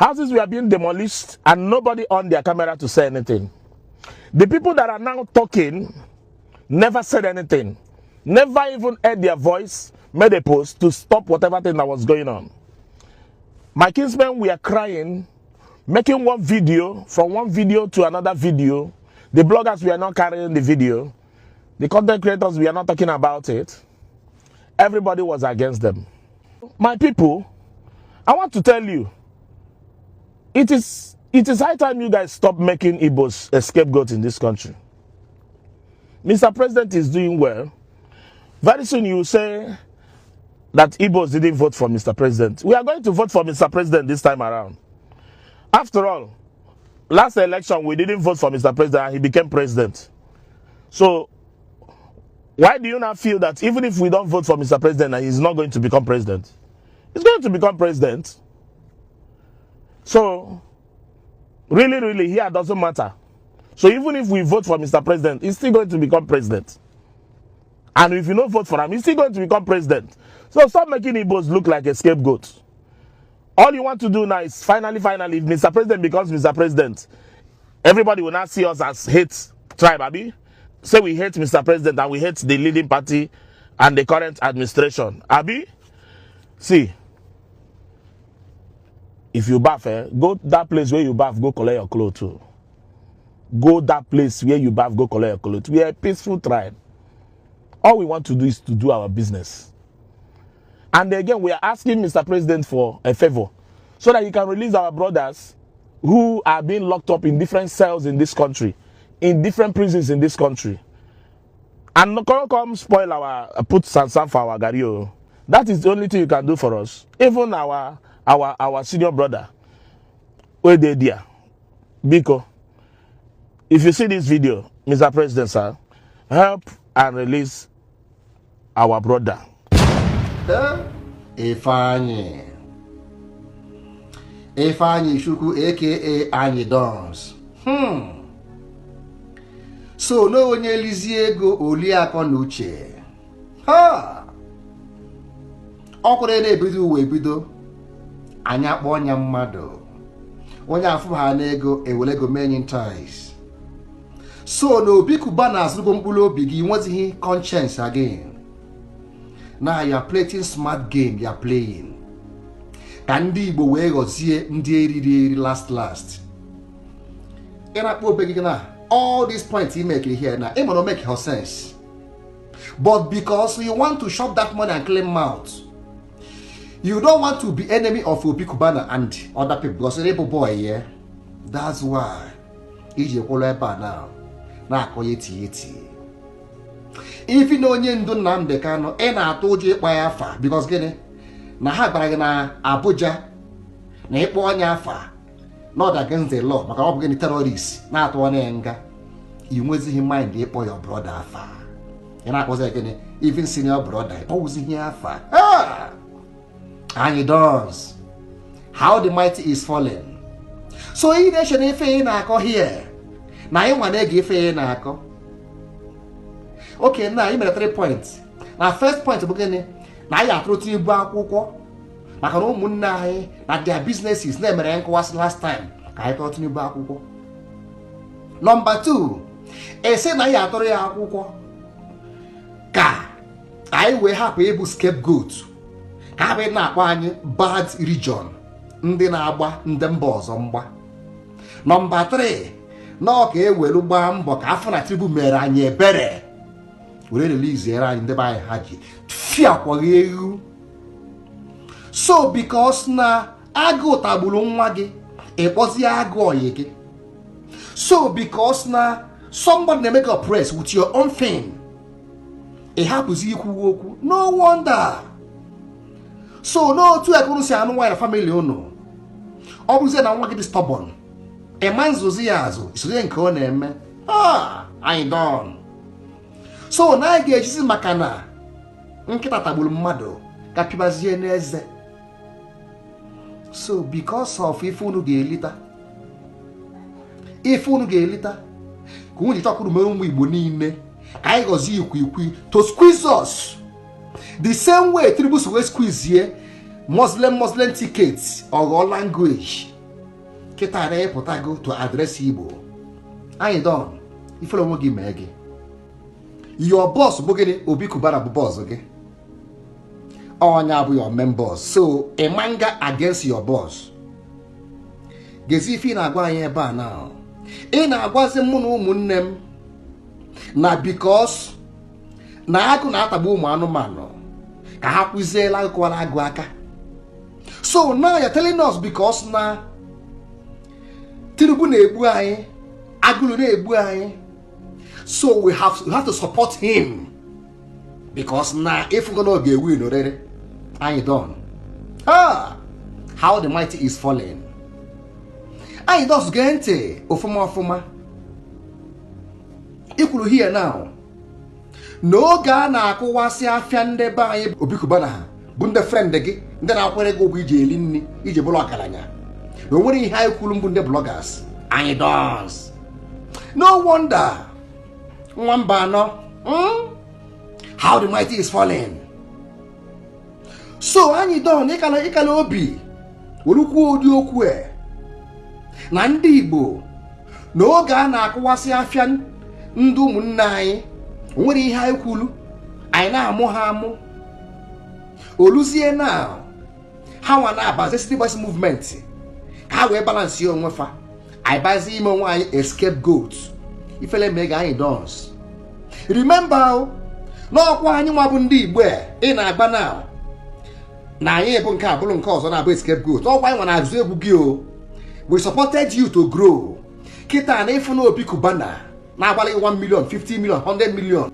Houses were being demolished and nobody on their camera to say anything. The people that are now talking never said anything, never even heard their voice, made a post to stop whatever thing that was going on. My kinsmen were crying, making one video, from one video to another video. The bloggers were not carrying the video. The content creators were not talking about it. Everybody was against them. My people, I want to tell you, it is high time you guys stop making Igbos a scapegoat in this country. Mr. President is doing well. Very soon you will say that Igbos didn't vote for Mr. President. We are going to vote for Mr. President this time around. After all, last election we didn't vote for Mr. President and he became president. So why do you not feel that even if we don't vote for Mr. President and he's not going to become president? He's going to become president. So really, really, here doesn't matter. So even if we vote for Mr. President, he's still going to become president. And if you don't vote for him, he's still going to become president. So stop making Igbos look like a scapegoat. All you want to do now is finally, finally, if Mr. President becomes Mr. President, everybody will not see us as hate tribe, abi. Say we hate Mr. President and we hate the leading party and the current administration. Abi, see, if you bath, go that place where you bath, go collect your clothes too. Go that place where you bath, go collect your clothes. We are a peaceful tribe. All we want to do is to do our business. And again, we are asking Mr. President for a favor so that he can release our brothers who are being locked up in different cells in this country, in different prisons in this country. And no come come spoil our put sand for our garri o. That is the only thing you can do for us. Even our senior brother, wey dey there, biko, if you see this video, Mr. President, sir, help and release our brother. Ifeanyi, Ifeanyi Chukwu, aka Anyị Dons. So na onye lizie ego oli akọ na uche ha ọ kwere na-ebido uwe ebido anyị akpọ ọnya mmadụ onye afụ ha n'ego ewere ego mee entice. So na Obi Cubana azụrụgo mkpụrụ obi gị, nwezighị conscience again. Now you are playing smart game. You are playing ka ndị Igbo wee ghọzie ndị eriri eri. Last last, ị na-akpọ obe gị na all these points you make here na ị mara make sense, but because you want to shop that money and claim mouth, you don't want to be enemy of Obi Cubana and other people because you're a boy. Yeah, that's why iji kwụrụ ebe a now na-akọ ya eti eti ifi na onye ndu Nnamdi Kanu. Ị na-atụ ụjọ ịkpọ ya afa because gịnị? Na ha gwara gị na Abuja na ịkpọ onye afa not against the law, maka ọ bụ gịnị? Terrorist na-atụ onye nga. Ị nwezighị mind ịkpọ your brother afa. Ị na-akpọzi ya gịnị? Even senior brother, ịkpọwụzighị afa. Ah! Anyị dons, how the mighty is falling. So ị na-eche na ife ị na-akọ here na anyị nwa na-ege ife ị na-akọ. Okay, na ị mere 3 points. Na first point bụ gịnị? Na anyị atụrụ Tinubu akwụkwọ maka na ụmụnne anyị na their businesses na-emere nkụwasị last time, ka anyị tụọ Tinubu akwụkwọ. Number 2, ese na anyị atụrụ ya akwụkwọ ka anyị wee hapụ ịbụ scapegoat, ka hapụ ị na-akpọ anyị bad region, ndị na-agba ndị mba ọzọ mgba. Number 3, na ọ ka ewelu gbaa mbọ ka afọ na Tinubu mere anyị ebere were release anyị ndị be anyị ha ji fiakwaghị ewu. So because na agụụ tagburu nwa gị, ịkpọzie agụụ oyi gị. So because na somebody na-eme gị oppress with your own thing, ị hapụzi ikwu okwu. No wonder. So n'otu ekunu si anụ nwaanyị na family unu, ọ bụzie na nwa gị dị stubborn, ịma nzụzi ya azụ isonye nke ọ na-eme. Ah, anyị don. So na anyị ga-ejizi maka na nkịta tagburu mmadụ ka pịbazie n'eze. So because of ife unu ga-elita, ife unu ga-elita ka unu ji chọkwuru mere ụmụ Igbo niile ka anyị gọzie ikwiikwi to squeeze us the same way Tinubu si wee squeeze Muslim Muslim tickets ọghọọ language. Kịta na-epụtago to address Igbo. Anyị don ifere onwe gị mee gị. Your boss bụ gịnị? Obi Cubana bụ boss gị. Ọnya bụ your main boss. So a manga against your boss. Gezi ife ị na-agwa anyị ebe a now. Ị na-agwazi mụ na ụmụnne m na because na agụ na-atagbu ụmụ anụmanụ ka ha kwụziela akụwara agụ aka. So now you're telling us because na Tinubu na-egbu anyị, agụrụ na-egbu anyị, so we have to support him because na if we're gonna get win already, anyị done. Ah, how the mighty is falling. Anyị dos gee ntị ofuma ofuma. Ikwuru here now n'oge a na-akụwasị afịa ndị be anyị, Obi Cubana ha bụ ndị friend gị, ndị na-akwere gị ụgwọ iji eli nri, iji bụrụ ọgaranya, na o nwere ihe anyị kwuru mbụ ndị bloggers. Anyị dons. No wonder nwamba anọ. How the mighty is falling. So anyị don ịkala obi were kwuo ụdị okwu e na ndị Igbo n'oge a na-akụwasị afịa ndị ụmụnne anyị, o nwere ihe anyị kwuru, anyị na-amụ ha amụ. Oluzie na ha nwa na-abazi City Boys Movement ka ha wee balance onwe fa, anyị bazi ime onwe anyị scapegoat. Ifele mee ga anyị dons. Remember n'ọkwa anyị nwa bụ ndị Igbo ị na-agba na na anyị bụ nke abụrụ nke ọzọ na-abụ scapegoat. Ọkwa anyị nwa na-azụ egwu gị o. We supported you to grow. Kịta na ịfụ na Obi Cubana na-agbalị 1 million, 50 million, 100 million.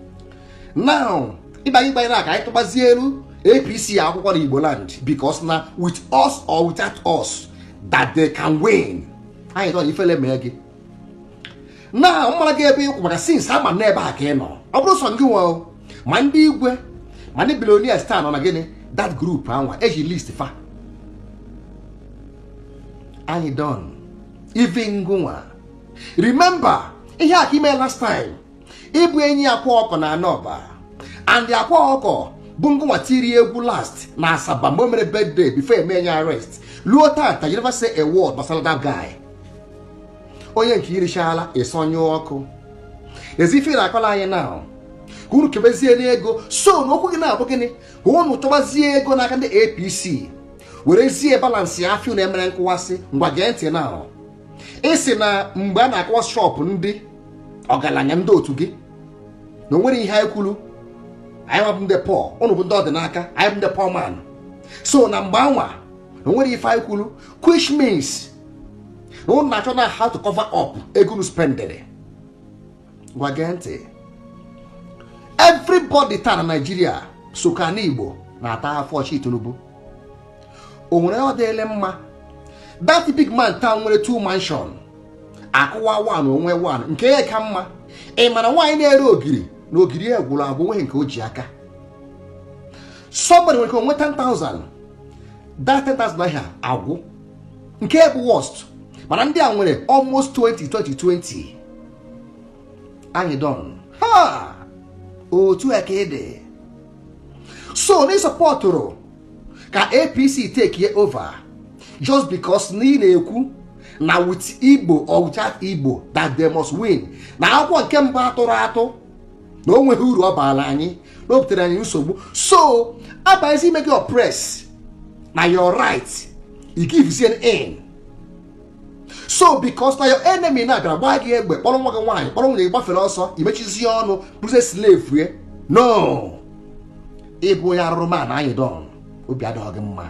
Now ịbanye ịgbanye na ka anyị tụgbazie elu APC akwụkwọ na Igbo land because na with us or without us that they can win. Anyị dọ ifele mee gị. Na mmara gị ebe ịkwụ maka since ama n'ebe a ka ị nọ. Ọ bụrụ sọ gị nwe ma ndị igwe ma ndị billionaires taa nọ na gịnị that group anwa eji list fa. Anyị done. Even ngụnwa. Remember ihe a ka ime last time. Ịbụ enyi akwa ọkọ na anọba. And akwa ọkọ bụ ngụnwa tiri egwu last na Asaba mgbe o mere birthday before eme enye arrest. Luo tata you never say a word gbasara that guy. Onye nke irichala ịsọnyụ ọkụ. Ezi ife na-akọla anyị now. Ka unu kebezie n'ego. So na okwu gị na-abụ gịnị? Ka unu chọbazie ego n'aka ndị APC. Werezie balance afịa unu emere nkụwasị. Ngwa gee ntị now. Ị sị na mgbe a na-akọwa shop ndị ọgaranya ndị otu gị na o nwere ihe anyị kwuru, anyị bụ ndị poor, unu bụ ndị ọdịnaka, anyị bụ ndị poor man. So na mgbe anwa na o nwere ife anyị kwuru, which means na unu na-achọ na how to cover up ego unu spendere. Ngwa gee ntị. Everybody taa na Nigeria so ka na Igbo na-ata afọ ọchị Tinubu. O nwere ọ dịele mma. That big man taa nwere 2 mansion. Akụwa 1 onwe 1 nke ya ka mma. Ị mara nwaanyị na-ere ogiri na ogiri ya gwụrụ agwụ nweghị nke o ji aka. Somebody nwere ike onwe 10,000. That 10,000 ahịa agwụ. Nke ya bụ worst. Mana ndị a nwere almost 20, 20, 20. Anyị don. Ha! Otu a ka ị dị. So na ị sọpọtụrụ ka APC take over just because na ị na-ekwu na with Igbo or without Igbo that they must win. Na akwụkwọ nke mbụ atụrụ atụ na o nweghị uru ọ baala anyị, na o butere anyị nsogbu. So abaghịzi ime gị oppress na your right, you give in. So because na your enemy na-abịara gbaa gị egbe, kpọrọ nwa gị nwaanyị, kpọrọ nwunye gị gbafere ọsọ, imechizie ọnụ bụrụzie slave. No, ịbụ onye arụrụma na anyị don. Obi adịghị gị mma.